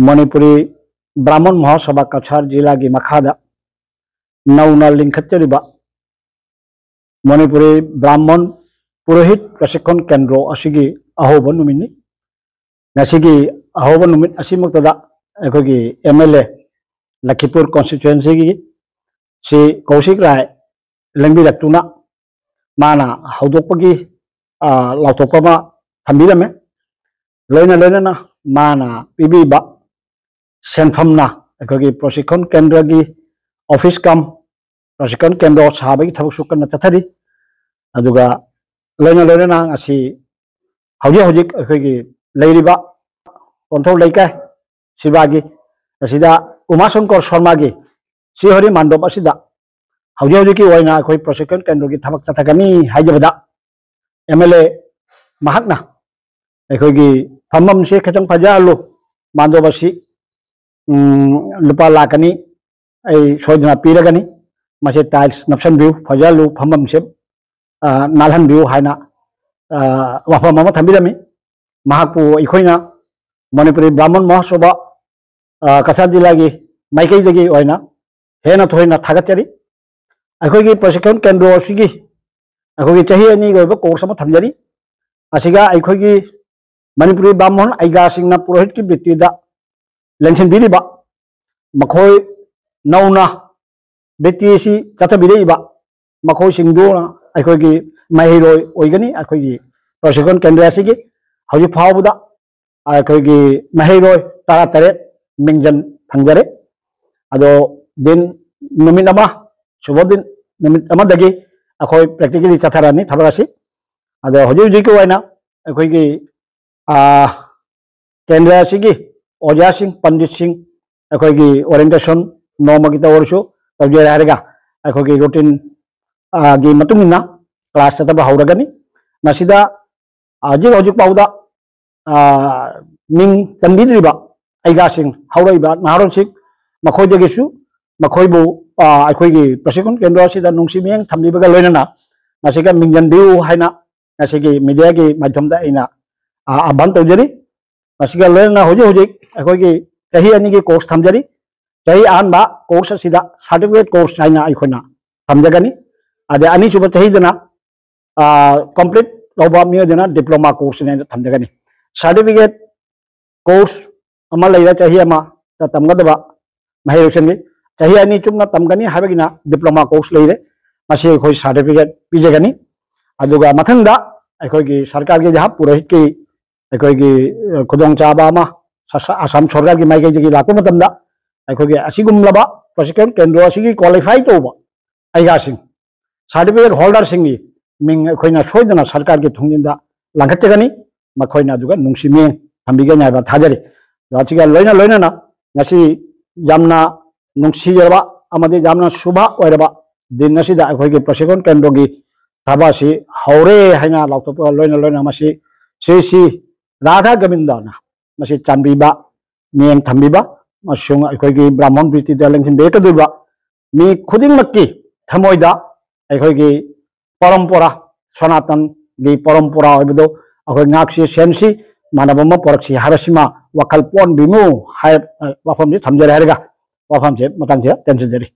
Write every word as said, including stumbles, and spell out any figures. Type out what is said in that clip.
ꯃꯅꯤꯄꯨꯔꯤ ꯕ꯭ꯔꯥꯍꯃꯟ ꯃꯍꯥꯁꯚꯥ ꯀꯁꯥꯔ ꯖꯤꯂꯥꯒꯤ ꯃꯈꯥꯗ ꯅꯧꯅ ꯂꯤꯡꯈꯠꯆꯔꯤꯕ ꯃꯅꯤꯄꯨꯔꯤ ꯕ꯭ꯔꯥꯍꯃꯟ ꯄꯨꯔꯣꯍꯤꯠ ꯄ꯭ꯔꯁꯤꯛꯈꯟ ꯀꯦꯟꯗ꯭ꯔꯣ ꯑꯁꯤꯒꯤ ꯑꯍꯧꯕ ꯅꯨꯃꯤꯠꯅꯤ꯫ ꯉꯁꯤꯒꯤ ꯑꯍꯧꯕ ꯅꯨꯃꯤꯠ ꯑꯁꯤꯃꯛꯇꯗ ꯑꯩꯈꯣꯏꯒꯤ ꯑꯦꯝ ꯑꯦꯜ ꯑꯦ, ꯂꯈꯤꯄꯨꯔ ꯀꯣꯟꯁꯇꯤꯇ꯭ꯋꯦꯟꯁꯤꯒꯤ ꯁꯤ ꯀꯧꯁꯤꯛ ꯔꯥꯏ ꯂꯦꯡꯕꯤꯔꯛꯇꯨꯅ ꯃꯥꯅ ꯍꯧꯗꯣꯛꯄꯒꯤ, ꯑ, ꯂꯥꯎꯊꯣꯛꯄ ꯑꯃ ꯊꯝꯕꯤꯔꯝꯃꯦ꯫ ꯂꯣꯏꯅ ꯂꯣꯏꯅꯅ ꯃꯥꯅ ꯄꯤꯕꯤꯕ ꯁꯦꯟꯐꯝꯅ ꯑꯩꯈꯣꯏꯒꯤ ꯄ꯭ꯔꯣꯁꯤꯀ꯭ꯌꯨꯁꯟ ꯀꯦꯟꯗ꯭ꯔꯒꯤ ꯑꯣꯐꯤꯁ ꯀꯝ ꯄ꯭ꯔꯣꯁꯤꯀ꯭ꯌꯨꯁꯟ ꯀꯦꯟꯗ꯭ꯔ ꯁꯥꯕꯒꯤ ꯊꯕꯛꯁꯨ ꯀꯟꯅ ꯆꯠꯊꯔꯤ꯫ ꯑꯗꯨꯒ ꯂꯣꯏꯅ ꯂꯣꯏꯅꯅ ꯉꯁꯤ ꯍꯧꯖꯤꯛ ꯍꯧꯖꯤꯛ ꯑꯩꯈꯣꯏꯒꯤ ꯂꯩꯔꯤꯕ ꯀꯣꯟꯊꯧ ꯂꯩꯀꯥꯏ ꯁꯤꯕꯥꯒꯤ ꯑꯁꯤꯗ ꯎꯃꯥ ꯁꯪꯀꯔ ꯁꯔꯃꯥꯒꯤ ꯁ꯭ꯔꯤ ꯍꯔꯤ ꯃꯟꯗꯞ ꯑꯁꯤꯗ ꯍꯧꯖꯤꯛ ꯍꯧꯖꯤꯛꯀꯤ ꯑꯣꯏꯅ ꯑꯩꯈꯣꯏ ꯄ꯭ꯔꯣꯁꯤꯀ꯭ꯌꯨꯁꯟ ꯀꯦꯟꯗ꯭ꯔꯒꯤ ꯊꯕꯛ ꯆꯠꯊꯒꯅꯤ ꯍꯥꯏꯖꯕꯗ, ꯑꯦꯝ ꯑꯦꯜ ꯑꯦ ꯃꯍꯥꯛꯅ ꯑꯩꯈꯣꯏꯒꯤ ꯐꯝꯐꯝꯁꯦ ꯈꯤꯇꯪ ꯐꯖꯍꯜꯂꯨ, ꯃꯟꯗꯞ ꯑꯁꯤ, ꯎꯝ, ꯂꯨꯄꯥ ꯂꯥꯛ ꯑꯅꯤ ꯑꯩ ꯁꯣꯏꯗꯅ ꯄꯤꯔꯒꯅꯤ, ꯃꯁꯤ ꯇꯥꯏꯜꯁ ꯅꯞꯁꯟꯕꯤꯌꯨ, ꯐꯖꯍꯜꯂꯨ, ꯐꯝꯐꯝꯁꯦ, ꯑ, ꯅꯥꯜꯍꯟꯕꯤꯌꯨ ꯍꯥꯏꯅ, ꯑ, ꯋꯥꯐꯝ ꯑꯃ ꯊꯝꯕꯤꯔꯝꯃꯤ꯫ ꯃꯍꯥꯛꯄꯨ ꯑꯩꯈꯣꯏꯅ ꯃꯅꯤꯄꯨꯔꯤ ꯕ꯭ꯔꯥꯍꯃꯟ ꯃꯍꯥꯁꯚꯥ, ꯑ, ꯀꯁꯥꯔ ꯖꯤꯂꯥꯒꯤ ꯃꯥꯏꯀꯩꯗꯒꯤ ꯑꯣꯏꯅ ꯍꯦꯟꯅ ꯊꯣꯏꯅ ꯊꯥꯒꯠꯆꯔꯤ꯫ ꯑꯩꯈꯣꯏꯒꯤ ꯄ꯭ꯔꯣꯁꯤꯀ꯭ꯌꯨꯁꯟ ꯀꯦꯟꯗ꯭ꯔ ꯑꯁꯤꯒꯤ ꯑꯩꯈꯣꯏꯒꯤ ꯆꯍꯤ ꯑꯅꯤꯒꯤ ꯑꯣꯏꯕ ꯀꯣꯔꯁ ꯑꯃ ꯊꯝꯖꯔꯤ꯫ ꯑꯁꯤꯒ ꯑꯩꯈꯣꯏꯒꯤ ꯃꯅꯤꯄꯨꯔꯤ ꯕ꯭ꯔꯥꯍꯃꯟ ꯑꯩꯒꯥꯁꯤꯡꯅ ꯄꯨꯔꯣꯍꯤꯠꯀꯤ ꯕ꯭ꯔꯤꯇꯤꯗ ꯂꯦꯡꯁꯤꯟꯕꯤꯔꯤꯕ, ꯃꯈꯣꯏ ꯅꯧꯅ ꯕ꯭ꯔꯤꯇꯤ ꯑꯁꯤ ꯆꯠꯊꯕꯤꯔꯛꯏꯕ ꯃꯈꯣꯏꯁꯤꯡꯗꯨꯅ ꯑꯩꯈꯣꯏꯒꯤ ꯃꯍꯩꯔꯣꯏ ꯑꯣꯏꯒꯅꯤ꯫ ꯑꯩꯈꯣꯏꯒꯤ ꯄ꯭ꯔꯣꯁꯤꯀ꯭ꯌꯨꯁꯟ ꯀꯦꯟꯗ꯭ꯔ ꯑꯁꯤꯒꯤ ꯍꯧꯖꯤꯛ ꯐꯥꯎꯕꯗ ꯑꯩꯈꯣꯏꯒꯤ ꯃꯍꯩꯔꯣꯏ ꯇꯔꯥꯇꯔꯦꯠ ꯃꯤꯡꯖꯟ ꯐꯪꯖꯔꯦ꯫ ꯑꯗꯣ ꯗꯤꯟ ꯅꯨꯃꯤꯠ ꯑꯃ, ꯁꯨꯕ ꯗꯤꯟ ꯅꯨꯃꯤꯠ ꯑꯃꯗꯒꯤ ꯑꯩꯈꯣꯏ ꯄ꯭ꯔꯦꯛꯇꯤꯀꯦꯂꯤ ꯆꯠꯊꯔꯛꯑꯅꯤ ꯊꯕꯛ ꯑꯁꯤ꯫ ꯑꯗꯣ ꯍꯧꯖꯤꯛ ꯍꯧꯖꯤꯛꯀꯤ ꯑꯣꯏꯅ ꯑꯩꯈꯣꯏꯒꯤ, ꯑꯥ, ꯀꯦꯟꯗ꯭ꯔ ꯑꯁꯤꯒꯤ ꯑꯣꯖꯥꯁꯤꯡ, ꯄꯟꯗꯤꯠꯁꯤꯡ ꯑꯩꯈꯣꯏꯒꯤ ꯑꯣꯔꯤꯌꯦꯟꯇꯦꯁꯟ ꯅꯣꯡꯃꯒꯤ ꯇꯧꯔꯁꯨ ꯇꯧꯖꯔꯦ ꯍꯥꯏꯔꯒ ꯑꯩꯈꯣꯏꯒꯤ ꯔꯨꯇꯤꯟ, ꯑꯥ, ꯒꯤ ꯃꯇꯨꯡ ꯏꯟꯅ ꯀ꯭ꯂꯥꯁ ꯆꯠꯊꯕ ꯍꯧꯔꯒꯅꯤ꯫ ꯃꯁꯤꯗ ꯍꯧꯖꯤꯛ ꯍꯧꯖꯤꯛ ꯐꯥꯎꯗ, ꯑꯥ, ꯃꯤꯡ ꯆꯟꯕꯤꯗ꯭ꯔꯤꯕ ꯑꯩꯒꯥꯁꯤꯡ, ꯍꯧꯔꯛꯏꯕ ꯅꯍꯥꯔꯣꯜꯁꯤꯡ, ꯃꯈꯣꯏꯗꯒꯤꯁꯨ ꯃꯈꯣꯏꯕꯨ, ꯑꯥ, ꯑꯩꯈꯣꯏꯒꯤ ꯄ꯭ꯔꯣꯁꯤꯀ꯭ꯌꯨꯁꯟ ꯀꯦꯟꯗ꯭ꯔ ꯑꯁꯤꯗ ꯅꯨꯡꯁꯤ ꯃꯤꯠꯌꯦꯡ ꯊꯝꯕꯤꯕꯒ ꯂꯣꯏꯅꯅ ꯃꯁꯤꯒ ꯃꯤꯡꯖꯟꯕꯤꯌꯨ ꯍꯥꯏꯅ ꯉꯁꯤꯒꯤ ꯃꯤꯗꯤꯌꯥꯒꯤ ꯃꯥꯏꯊꯣꯡꯗ ꯑꯩꯅ, ꯑꯥ, ꯑꯥꯍ꯭ꯋꯥꯟ ꯇꯧꯖꯔꯤ꯫ ꯃꯁꯤꯒ ꯂꯣꯏꯅꯅ ꯍꯧꯖꯤꯛ ꯍꯧꯖꯤꯛ ꯑꯩꯈꯣꯏꯒꯤ ꯆꯍꯤ ꯑꯅꯤꯒꯤ course ꯊꯝꯖꯔꯤ꯫ ꯆꯍꯤ ꯑꯍꯥꯟꯕ course ꯑꯁꯤꯗ certificate course ꯍꯥꯏꯅ ꯑꯩꯈꯣꯏꯅ ꯊꯝꯖꯒꯅꯤ꯫ ꯑꯗꯩ ꯑꯅꯤꯁꯨꯕ ꯆꯍꯤꯗꯅ complete ꯇꯧꯕ ꯃꯤꯑꯣꯏꯗꯨꯅ diploma course ꯍꯥꯏꯅ ꯊꯝꯖꯒꯅꯤ꯫ Certificate course ꯑꯃ ꯂꯩꯔꯦ, ꯆꯍꯤ ꯑꯃꯗ ꯇꯝꯒꯗꯕ ꯃꯍꯩꯔꯣꯏꯁꯤꯡꯒꯤ꯫ ꯆꯍꯤ ꯑꯅꯤ ꯆꯨꯞꯅ ꯇꯝꯒꯅꯤ ꯍꯥꯏꯕꯒꯤꯅ diploma course ꯂꯩꯔꯦ, ꯃꯁꯤ ꯑꯩꯈꯣꯏ certificate ꯄꯤꯖꯒꯅꯤ꯫ ꯑꯗꯨꯒ ꯃꯊꯪꯗ ꯑꯩꯈꯣꯏꯒꯤ ꯁꯔꯀꯥꯔꯒꯤ ꯖꯍꯥ ꯄꯨꯔꯣꯍꯤꯠꯀꯤ ꯑꯩꯈꯣꯏꯒꯤ, ꯑ, ꯈꯨꯗꯣꯡꯆꯥꯕ ꯑꯃ ꯁ-, ꯁ-, ꯑꯁꯥꯝ ꯁꯔꯀꯥꯔꯒꯤ ꯃꯥꯏꯀꯩꯗꯒꯤ ꯂꯥꯛꯄ ꯃꯇꯝꯗ ꯑꯩꯈꯣꯏꯒꯤ ꯑꯁꯤꯒꯨꯝꯂꯕ ꯄ꯭ꯔꯁꯤꯀ꯭ꯔꯟ ꯀꯦꯟꯗ꯭ꯔꯣ ꯑꯁꯤꯒꯤ qualify ꯇꯧꯕ ꯑꯩꯒꯥꯁꯤꯡ, certificate holderꯁꯤꯡꯒꯤ ꯃꯤꯡ ꯑꯩꯈꯣꯏꯅ ꯁꯣꯏꯗꯅ ꯁꯔꯀꯥꯔꯒꯤ ꯊꯣꯡꯖꯤꯟꯗ ꯂꯥꯡꯈꯠꯆꯒꯅꯤ, ꯃꯈꯣꯏꯅ ꯑꯗꯨꯒ ꯅꯨꯡꯁꯤ ꯃꯤꯠꯌꯦꯡ ꯊꯝꯕꯤꯒꯅꯤ ꯍꯥꯏꯕ ꯊꯥꯖꯔꯤ꯫ ꯑꯗꯣ ꯑꯁꯤꯒ ꯂꯣꯏꯅ ꯂꯣꯏꯅꯅ ꯉꯁꯤ ꯌꯥꯝꯅ ꯅꯨꯡꯁꯤꯔꯕ ꯑꯃꯗꯤ ꯌꯥꯝꯅ ꯁꯨꯚ ꯑꯣꯏꯔꯕ ꯗꯤꯟ ꯑꯁꯤꯗ ꯑꯩꯈꯣꯏꯒꯤ ꯄ꯭ꯔꯁꯤꯀ꯭ꯔꯟ ꯀꯦꯟꯗ꯭ꯔꯣꯒꯤ ꯊꯕꯛ ꯑꯁꯤ ꯍꯧꯔꯦ ꯍꯥꯏꯅ ꯂꯥꯎꯊꯣꯛꯄꯒ ꯂꯣꯏꯅ ꯂꯣꯏꯅꯅ ꯃꯁꯤ ꯁ꯭ꯔꯤ ꯁ꯭ꯔꯤ ꯔꯥꯙꯥ ꯒꯣꯕꯤꯟꯗꯅ ꯃꯁꯤ ꯆꯥꯟꯕꯤꯕ, ꯃꯤꯠꯌꯦꯡ ꯊꯝꯕꯤꯕ ꯑꯃꯁꯨꯡ ꯑꯩꯈꯣꯏꯒꯤ ꯕ꯭ꯔꯥꯍꯃꯟ ꯄ꯭ꯔꯤꯇꯤꯗ ꯂꯦꯡꯁꯤꯟꯕꯤꯔꯛꯀꯗꯣꯔꯤꯕ ꯃꯤ ꯈꯨꯗꯤꯡꯃꯛꯀꯤ ꯊꯃꯣꯏꯗ ꯑꯩꯈꯣꯏꯒꯤ ꯄꯔꯝꯄꯔꯥ, ꯁꯅꯥꯇꯟꯒꯤ ꯄꯔꯝꯄꯔꯥ ꯑꯣꯏꯕꯗꯣ ꯑꯩꯈꯣꯏ ꯉꯥꯛꯁꯤ ꯁꯦꯟꯁꯤ, ꯃꯥꯟꯅꯕ ꯑꯃ ꯄꯨꯔꯛꯁꯤ ꯍꯥꯏꯕꯁꯤꯃ ꯋꯥꯈꯜ ꯄꯣꯛꯍꯟꯕꯤꯅꯨ ꯍꯥꯏ, ꯋꯥꯐꯝꯁꯤ ꯊꯝꯖꯔꯦ ꯍꯥꯏꯔꯒ ꯋꯥꯐꯝꯁꯦ ꯃꯇꯥꯡꯁꯤꯗ ꯇꯦꯟꯁꯤꯟꯖꯔꯤ꯫